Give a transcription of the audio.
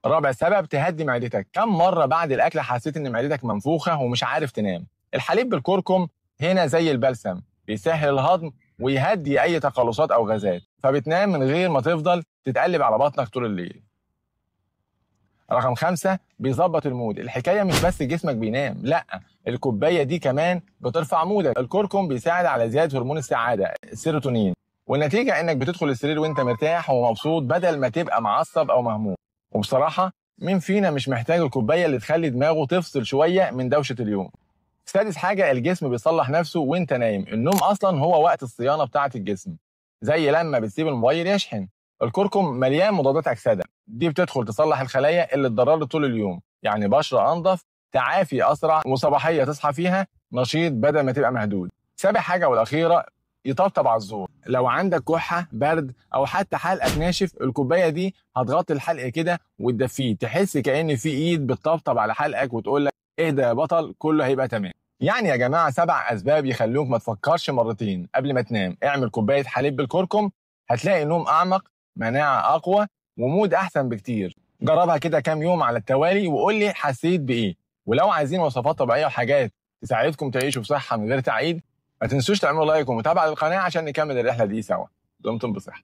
رابع سبب، تهدي معدتك. كم مرة بعد الاكل حسيت ان معدتك منفوخه ومش عارف تنام؟ الحليب بالكركم هنا زي البلسم، بيسهل الهضم ويهدي اي تقلصات او غازات، فبتنام من غير ما تفضل تتقلب على بطنك طول الليل. رقم 5، بيظبط ال mood. الحكاية مش بس جسمك بينام، لا، الكوباية دي كمان بترفع mood ك. الكركم بيساعد على زيادة هرمون السعادة السيروتونين، والنتيجة انك بتدخل السرير وانت مرتاح ومبسوط بدل ما تبقى معصب او مهموم. وبصراحة مين فينا مش محتاج الكوباية اللي تخلي دماغه تفصل شوية من دوشه اليوم؟ سادس حاجة، الجسم بيصلح نفسه وانت نايم. النوم اصلا هو وقت الصيانة بتاعه الجسم، زي لما بتسيب الموبايل يشحن. الكركم مليان مضادات اكسده، دي بتدخل تصلح الخلايا اللي اتضررت طول اليوم، يعني بشره انضف، تعافي اسرع، وصباحيه تصحى فيها نشيط بدل ما تبقى مهدود. سابع حاجة والاخيرة، يطبطب على الزور. لو عندك كحه، برد، او حتى حلقك ناشف، الكوباية دي هتغطي الحلق كده وتدفيه، تحس كأن في ايد بتطبطب على حلقك وتقول لك اهدى يا بطل، كله هيبقى تمام. يعني يا جماعة 7 اسباب يخلوك ما تفكرش مرتين قبل ما تنام. اعمل كوباية حليب بالكركم، هتلاقي نوم اعمق، مناعة اقوى، و mood احسن بكتير. جربها كده كام يوم على التوالي وقول لي حسيت بايه. ولو عايزين وصفات طبيعية وحاجات تساعدكم تعيشوا بصحة من غير تعقيد، ما تنسوش تعملوا like ومتابعة للقناة عشان نكمل الرحلة دي سوا. دمتم بصحة.